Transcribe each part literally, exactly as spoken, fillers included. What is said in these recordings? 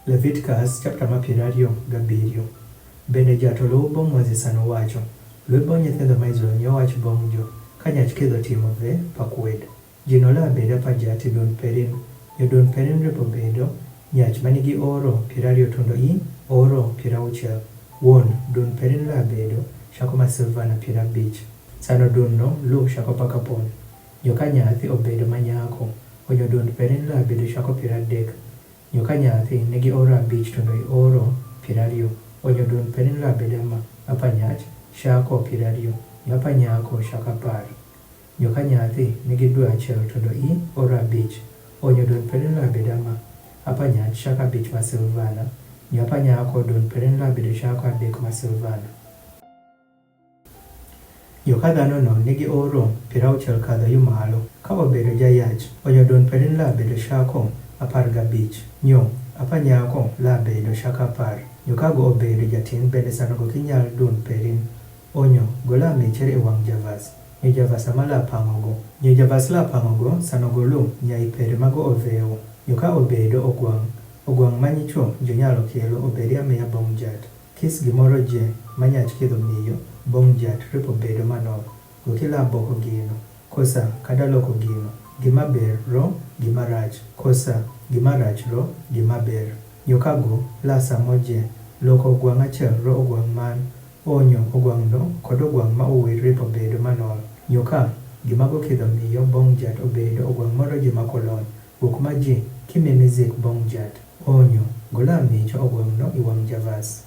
Levitikas chapta ma piero ariyo gabiriyo. Bende jatolo bong Moses sano wacho, lwe bong nyithindo ma Israel nyo wach bong jo, ka nyach kidho timo ve pakwed. Jino la bedo apa jati dun perin, yo dun perin repo bedo, nyach mani gi oro piero ariyo tundo i oro piero auchiel. Won dun perin la bedo shako ma silvana piero abich. Sano dun no lu shako pakapon. Yo ka nyathi obedo ma nyako, onyo dun perin la bedo shako piero adek. Nyo ka nyathi nigi oro abich tundo i oro piero ariyo, onyo dun perin la bedo ma apa nyach shako piero ariyo, nyo apa nyako shako apar. Nyo ka nyathi nigi dwe achiel tundo i oro abich, onyo dun perin la bedo ma apa nyach shako abich ma silvana, nyo apa nyako dun perin la bedo shako adek ma silvana. Yo ka dhano no nigi oro piero auchiel kadho yo malo, ka obedo jayach, onyo dun perin la bedo shako apar gabich, nyo apa nyako la bedo shako apar. Nyo ka go obedo jatin bende sano go kinyal dun perin, onyo go la michere e wang javas, nyo javas ama la pango go. Nyo javas la pango go sano go lu nyai pere ma go oveo. Nyo ka obedo ogwang, ogwang ma nyicho jo nyalo kelo obedi amiya bong jat. Kis gimoro je ma nyach kidho miyo bong jat repo bedo manol, go kila boko gino, kosa kada loko gino, gima ber ro gima rach, kosa gima rach ro gima ber. Nyo ka go la samo je loko ogwang achiel ro ogwang man, onyo ogwang no kod ogwang ma owir repo bedo manol. Nyo ka gima go kidho miyo bong jat obedo ogwang moro je ma kolon, buk ma ji kimimi zik bong jat, onyo go la micho ogwang no i wang javas.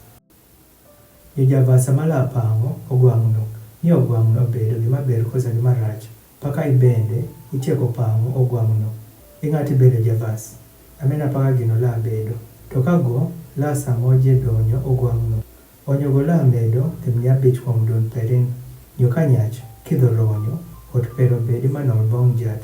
Nyo javas ama la pango ogwang no, ni ogwang no obedo gima ber kosa gima rach, paka i bende itieko pango ogwang no, i ng'ati bedo javas, amena paka gino la bedo. To ka go la samo je donyo ogwang no, onyo go la medo thim ni abich kuom dun perin. Nyo ka nyach kidho ronyo ot pero bedi manol bong jat,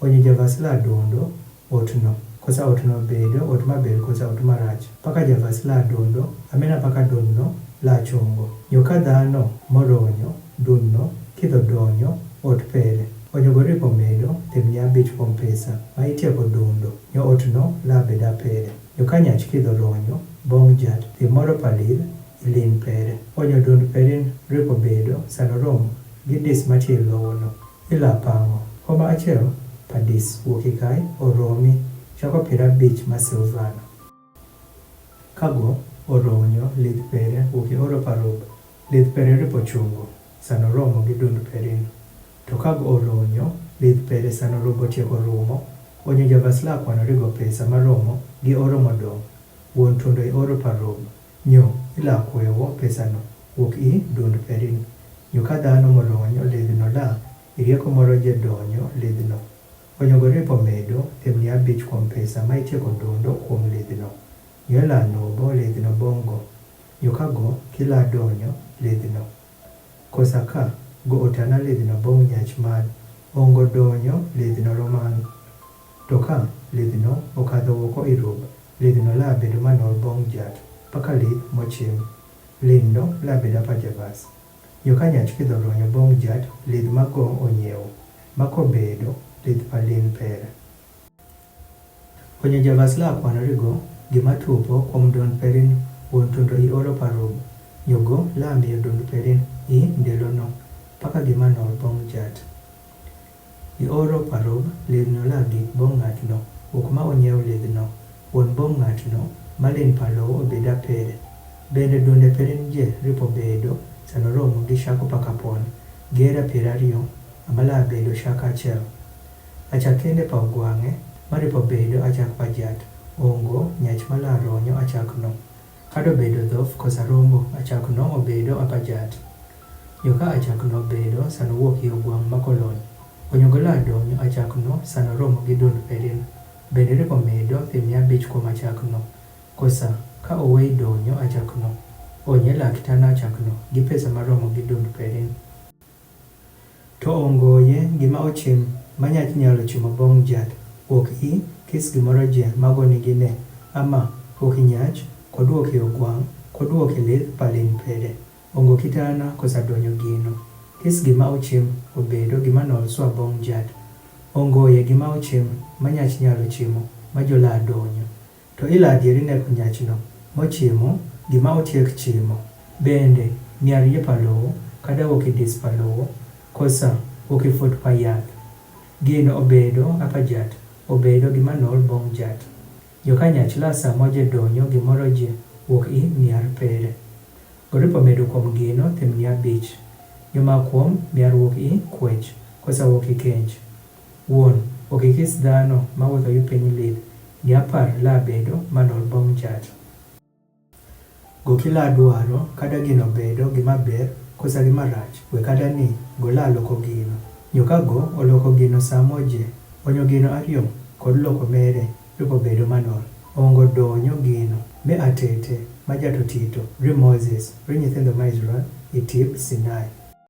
onyo javas la dundo ot no, kosa ot no bedo ot maber kosa ot marach, paka javas la dundo, amena paka dun no la chungo. Nyo ka dhano moronyo dun no kidho donyo ot pere, onyo go repo medo thim ni abich kuom pesa ma itieko dundo, nyo ot no la beda pere. Nyo ka nyach kidho ronyo bong jat thim moro palil ilin pere, onyo dun perin repo bedo sano rom gi dis matil lowo no. Ila pango homa achiel pa dis wuok i kai oromi chako piero abich ma silvana. Ka go oronyo lidh pere wuok i oro parub, lidh pere repo chungo sano romo gi dun perin. To ka go oronyo lidh pere sano robo tieko rumo, onyo javas la kwano rigo pesa maromo gi oro modong, won tundo i oro parub. Nyo ila kwewo pesa no wuok i dun perin. Nyo ka dhano moronyo lidh no la irieko moro je donyo lidh no, onyo go repo medo thim ni abich kuom pesa ma itieko dundo kuom lidh no, nyo ila nobo lidh no bongo. Nyo ka go kila donyo lidh no, kosa ka go otana lidh no bong nyach man, ongo donyo lidh no roman. To ka lidh no okadho woko i rub, lidh no la bedo manol bong jat, paka lidh mochim. Lin no la bedo apa javas. Nyo ka nyach kidho ronyo bong jat lidh ma go onyiewo, ma ko bedo lidh pa lin pere. Onyo javas la kwano rigo gima tupo kuom dun perin won tundo i oro parub, nyo go la miyo dun perin i ndelo no, paka gima nol bong jat. I oro parub lidh no la gik bong ng'at no wuok ma onyiew lidh no, won bong ng'at no ma lin pa lowo obeda pere. Bende dunde perin je ripo bedo sano romo gi shako pakapon, gera piero ariyo ama la bedo shako achiel. Achak kende pa ogwang'e ma ripo bedo achak pa jat, ongo nyach ma la ronyo achak no. Kado bedo dhof kosa rombo achak no obedo apa jat. Nyo ka achak no bedo sano wuok i ogwang ma kolon, onyo go la donyo achak no sano romo gi dun perin. Bende ripo medo thim ni abich kuom achak no, kosa ka owei donyo achak no, onye la kitana achak no gi pesa maromo gi dun perin. To ongoye gima ochim ma nyach nyalo chimo bong jat wuok i kis gimoro je mago nigi ne, ama wuok i nyach kod wuok i ogwang kod wuok i lidh pa lin pere. Ongo kitana kosa donyo gino. Kis gima ochim obedo gima nol swa bong jat. Ongoye gima ochim ma nyach nyalo chimo ma jo la donyo. To i ladi ri neko nyachno, mo chimo, gima otiek chimo. Bende, miar ye palo, kada woki dis palo, kosa, woki fut pa yath. Gino obedo apa jat, obedo gima nol bong jat. Yo ka nyach la samo je donyo gimoro je, woki miar pere. Goripo medo kuom gino thim nia bich. Yo ma kuom miar woki kwech, kosa woki kench. Wuon, okikis dhano ma wuotho gi piny lith, ni apar la bedo manol bong jat. Go kila dwaro kada gino bedo gima ber kosa gima rach, we kada ni go la loko gino. Nyo ka go oloko gino samo je, onyo gino ariyo kod loko mere, ripo bedo manol. Ongo donyo gino, me atete, ma jato tito, ri Moses, ri nyithindo ma Israel, i tib Sinai.